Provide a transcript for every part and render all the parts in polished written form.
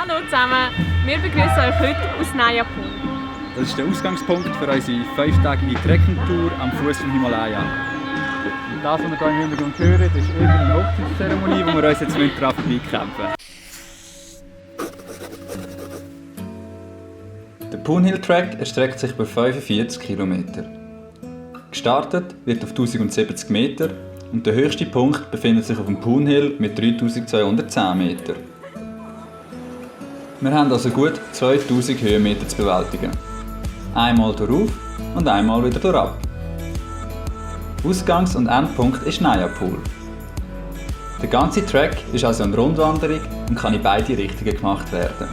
Hallo zusammen, wir begrüßen euch heute aus Naya Pool. Das ist der Ausgangspunkt für unsere 5-tägige Trekkingtour am Fuß des Himalaya. Und das, was wir hier im Hintergrund hören, ist irgendeine Hochzeitszeremonie, wo wir uns jetzt daran vorbeikämpfen. Der Poon Hill Track erstreckt sich über 45 km. Gestartet wird auf 1070 Meter und der höchste Punkt befindet sich auf dem Poon Hill mit 3210 Meter. Wir haben also gut 2000 Höhenmeter zu bewältigen. Einmal darauf und einmal wieder durchab. Ausgangs- und Endpunkt ist Naya Pool. Der ganze Track ist also eine Rundwanderung und kann in beide Richtungen gemacht werden.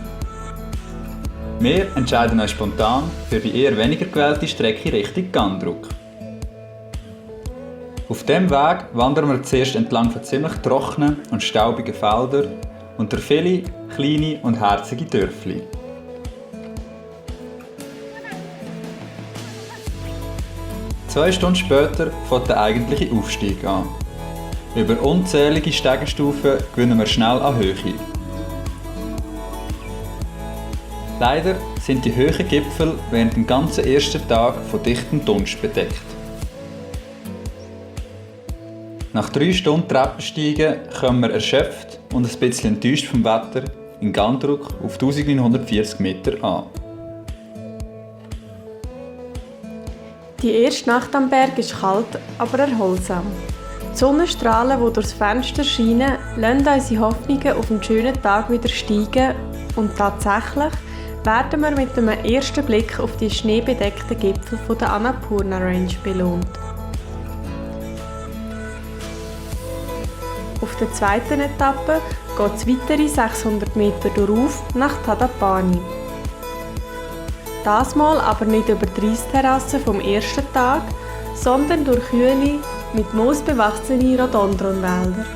Wir entscheiden uns spontan für die eher weniger gewählte Strecke Richtung Gandruk. Auf diesem Weg wandern wir zuerst entlang von ziemlich trockenen und staubigen Feldern und durch viele kleine und herzige Dörfli. Zwei Stunden später fängt der eigentliche Aufstieg an. Über unzählige Steigestufen gewinnen wir schnell an Höhe. Leider sind die hohen Gipfel während dem ganzen ersten Tag von dichtem Dunst bedeckt. Nach 3 Stunden Treppensteigen kommen wir erschöpft und ein bisschen enttäuscht vom Wetter in Gandruk auf 1940 Meter an. Die erste Nacht am Berg ist kalt, aber erholsam. Die Sonnenstrahlen, die durchs Fenster scheinen, lassen unsere Hoffnungen auf einen schönen Tag wieder steigen und tatsächlich werden wir mit einem ersten Blick auf die schneebedeckten Gipfel der Annapurna Range belohnt. Auf der zweiten Etappe geht es weitere 600 Meter durchauf nach Tadapani. Das Mal aber nicht über die Reisterrassen vom ersten Tag, sondern durch kühle, mit Moos bewachsene Rhododendronwälder.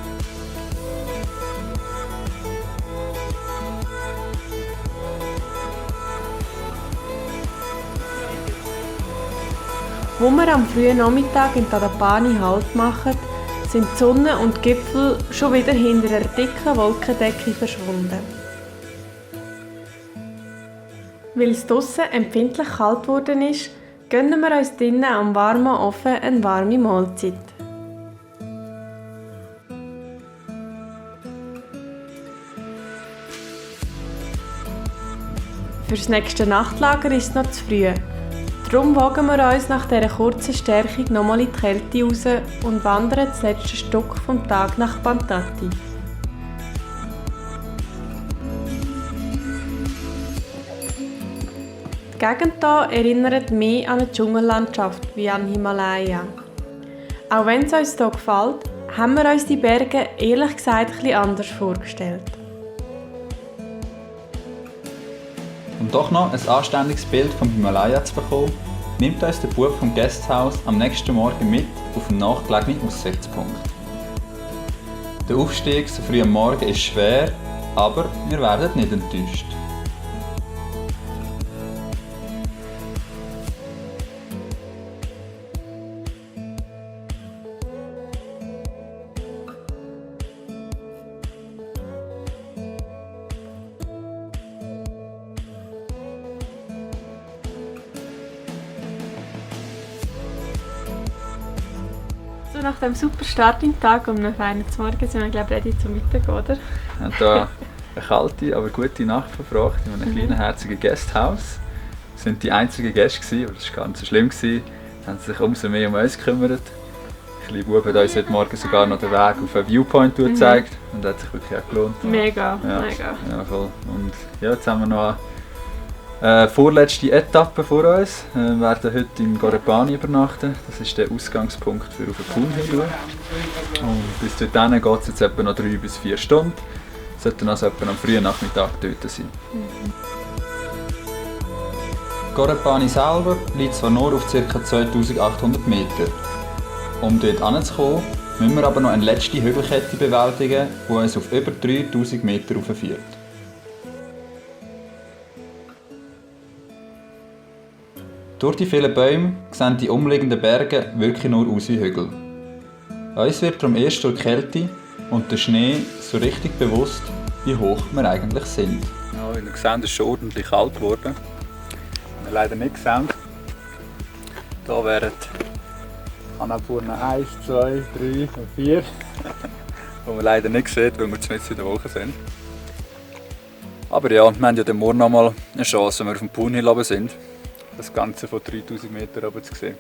Wo wir am frühen Nachmittag in Tadapani Halt machen, sind die Sonne und die Gipfel schon wieder hinter einer dicken Wolkendecke verschwunden. Weil es draussen empfindlich kalt geworden ist, gönnen wir uns drinnen am warmen Ofen eine warme Mahlzeit. Für das nächste Nachtlager ist es noch zu früh. Darum wagen wir uns nach dieser kurzen Stärkung nochmal in die Kälte raus und wandern das letzte Stück vom Tag nach Pantati. Die Gegend hier erinnert mehr an eine Dschungellandschaft wie an Himalaya. Auch wenn es uns hier gefällt, haben wir uns die Berge ehrlich gesagt etwas anders vorgestellt. Um doch noch ein anständiges Bild vom Himalaya zu bekommen, nimmt uns der Bub vom Gasthaus am nächsten Morgen mit auf einen nachgelegenen Aussichtspunkt. Der Aufstieg so früh am Morgen ist schwer, aber wir werden nicht enttäuscht. So nach dem super Start im Tag um einen feinen Morgen sind wir, glaube ich, ready zum Mittag, oder? Wir haben hier eine kalte, aber gute Nacht verbracht in einem kleinen, herzigen Gasthaus. Wir waren die einzigen Gäste, aber das war gar nicht so schlimm. Sie haben sich umso mehr um uns gekümmert. Der kleine Bub hat uns heute Morgen sogar noch den Weg auf einen Viewpoint gezeigt und das hat sich wirklich auch gelohnt. Mega, ja, mega. Ja, voll. Und ja, jetzt haben wir noch eine vorletzte Etappe vor uns. Wir werden heute in Gorepani übernachten. Das ist der Ausgangspunkt für auf den Poon Hill. Und bis dorthin geht es jetzt etwa noch 3 bis 4 Stunden. Wir sollten also etwa am frühen Nachmittag dort sein. Gorepani selber liegt zwar nur auf ca. 2800 Meter. Um dort hinzukommen, müssen wir aber noch eine letzte Hügelkette bewältigen, die uns auf über 3000 Meter raufführt. Durch die vielen Bäume sehen die umliegenden Berge wirklich nur aus wie Hügel. Uns wird darum erst durch die Kälte und der Schnee so richtig bewusst, wie hoch wir eigentlich sind. Ja, wie ihr seht, ist es schon ordentlich kalt geworden. Wir leider nicht sehen. Hier wären Annapurna 1, 2, 3 und 4. Die man leider nicht sieht, weil wir mitten in der Woche sind. Aber ja, wir haben ja dann morgen noch mal eine Chance, wenn wir auf dem Poon Hill runter sind, das Ganze von 3000 Metern runter zu sehen.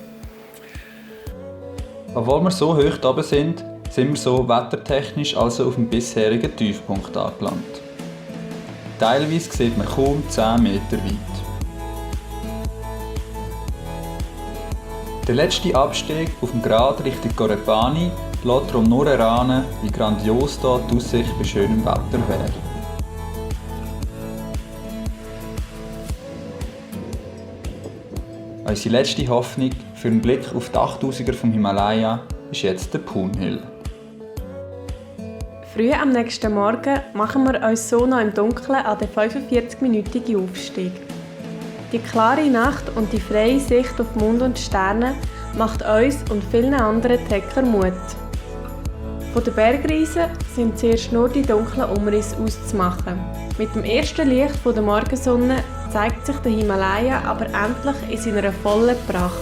Obwohl wir so hoch oben sind wir so wettertechnisch also auf dem bisherigen Tiefpunkt angelangt. Teilweise sieht man kaum 10 Meter weit. Der letzte Abstieg auf dem Grat Richtung Gorepani lässt darum nur erahnen, wie grandios hier die Aussicht bei schönem Wetter wäre. Unsere letzte Hoffnung für einen Blick auf die 8000er vom Himalaya ist jetzt der Poon Hill. Früh am nächsten Morgen machen wir uns so noch im Dunkeln an den 45-minütigen Aufstieg. Die klare Nacht und die freie Sicht auf Mond und Sterne macht uns und vielen anderen Trecker Mut. Von den Bergreisen sind zuerst nur die dunklen Umrisse auszumachen. Mit dem ersten Licht der Morgensonne zeigt sich der Himalaya aber endlich in seiner vollen Pracht.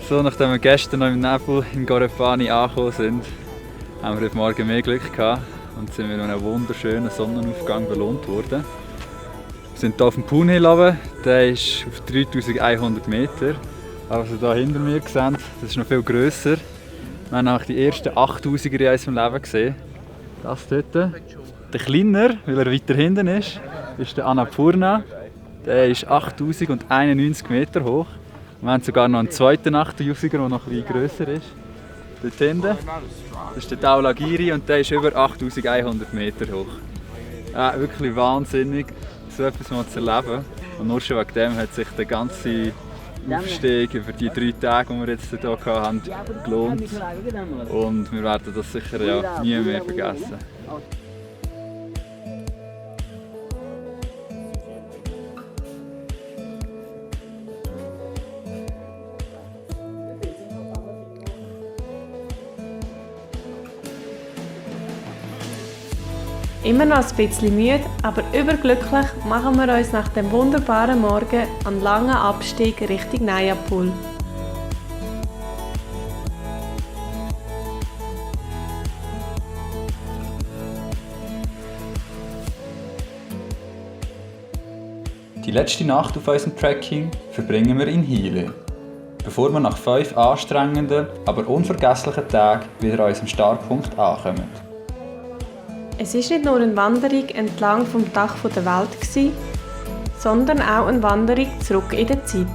So, nachdem wir gestern noch im Nebel in Gorepani angekommen sind, haben wir heute Morgen mehr Glück gehabt und sind mit einem wunderschönen Sonnenaufgang belohnt worden. Wir sind hier auf dem Poon Hill runter, der ist auf 3100 Meter. Aber was ihr hier hinter mir seht, das ist noch viel grösser. Wir haben auch die ersten 8000er in unserem Leben gesehen. Das dort. Der kleiner, weil er weiter hinten ist der Annapurna. Der ist 8091 Meter hoch. Wir haben sogar noch einen zweiten 8000er, der noch etwas grösser ist. Dort hinten. Das ist der Dhaulagiri und der ist über 8100 Meter hoch. Wirklich wahnsinnig, so etwas mal zu erleben. Und nur schon wegen dem hat sich der ganze Aufstieg über die 3 Tage, die wir jetzt hier hatten, gelohnt. Und wir werden das sicher nie mehr vergessen. Immer noch ein bisschen müde, aber überglücklich machen wir uns nach dem wunderbaren Morgen einen langen Abstieg Richtung Nayapul. Die letzte Nacht auf unserem Trekking verbringen wir in Hile, bevor wir nach 5 anstrengenden, aber unvergesslichen Tagen wieder an unserem Startpunkt ankommen. Es war nicht nur eine Wanderung entlang vom Dach der Welt, sondern auch eine Wanderung zurück in die Zeit.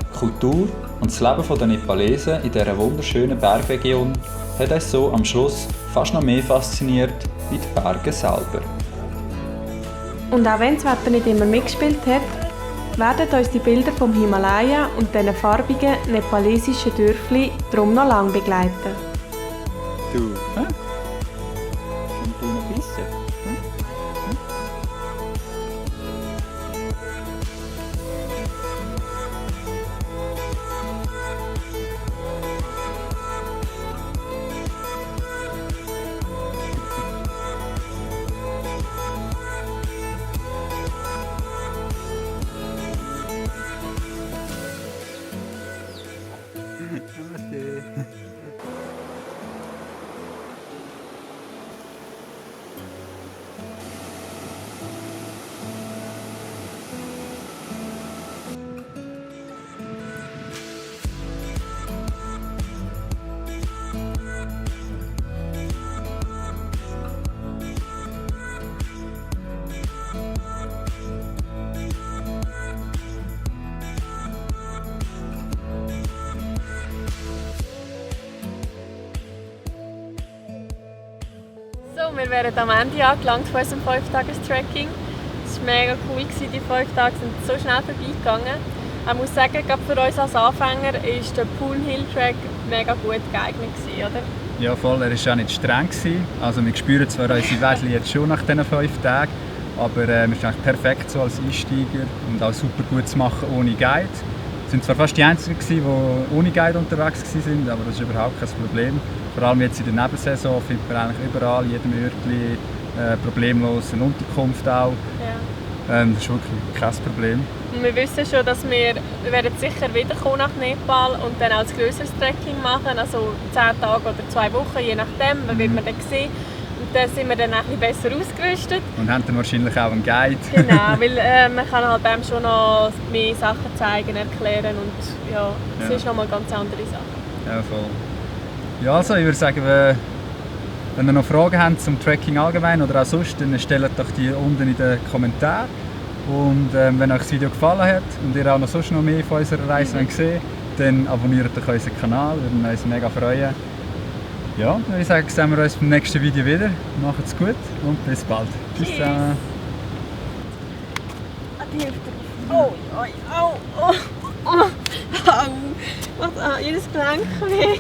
Die Kultur und das Leben der Nepalesen in dieser wunderschönen Bergregion hat uns so am Schluss fast noch mehr fasziniert wie die Berge selber. Und auch wenn das Wetter nicht immer mitgespielt hat, werden uns die Bilder vom Himalaya und diesen farbigen nepalesischen Dörfli darum noch lange begleiten. Du, hä? Du noch ein bisschen? Wir wären am Ende angelangt von unserem 5-Tages-Tracking. Es war mega cool, die 5 Tage sind so schnell vorbeigegangen. Ich muss sagen, gerade für uns als Anfänger war der Poon Hill Track mega gut geeignet, oder? Ja, voll, er war auch nicht streng gewesen. Also wir spüren zwar unsere Wädchen jetzt schon nach diesen 5 Tagen, aber wir sind eigentlich perfekt so als Einsteiger und auch super gut zu machen ohne Guide. Wir waren zwar fast die Einzigen, die ohne Guide unterwegs waren, aber das ist überhaupt kein Problem. Vor allem jetzt in der Nebensaison findet man eigentlich überall, in jedem Örtchen, problemlos eine Unterkunft auch. Ja. Das ist wirklich kein Problem. Und wir wissen schon, dass wir werden sicher wiederkommen nach Nepal und dann auch ein grösseres Trekking machen, also 10 Tage oder 2 Wochen, je nachdem, was wird man dann sehen. Und dann sind wir dann ein bisschen besser ausgerüstet. Und haben dann wahrscheinlich auch einen Guide. Genau, weil man kann halt dem schon noch mehr Sachen zeigen, erklären und ja, es ist nochmal ganz andere Sachen. Ja, voll. Ja, also ich würde sagen, wenn ihr noch Fragen habt zum Trekking allgemein oder auch sonst, dann stellt doch die unten in den Kommentaren. Und wenn euch das Video gefallen hat und ihr auch noch sonst noch mehr von unserer Reise sehen wollt, dann abonniert doch unseren Kanal, wir würden uns mega freuen. Ja, dann würde ich sagen, sehen wir uns beim nächsten Video wieder. Macht's gut und bis bald. Tschüss zusammen. Die Hälfte. Oh, au, oh, oh, au. Macht jedes Gelenk weh.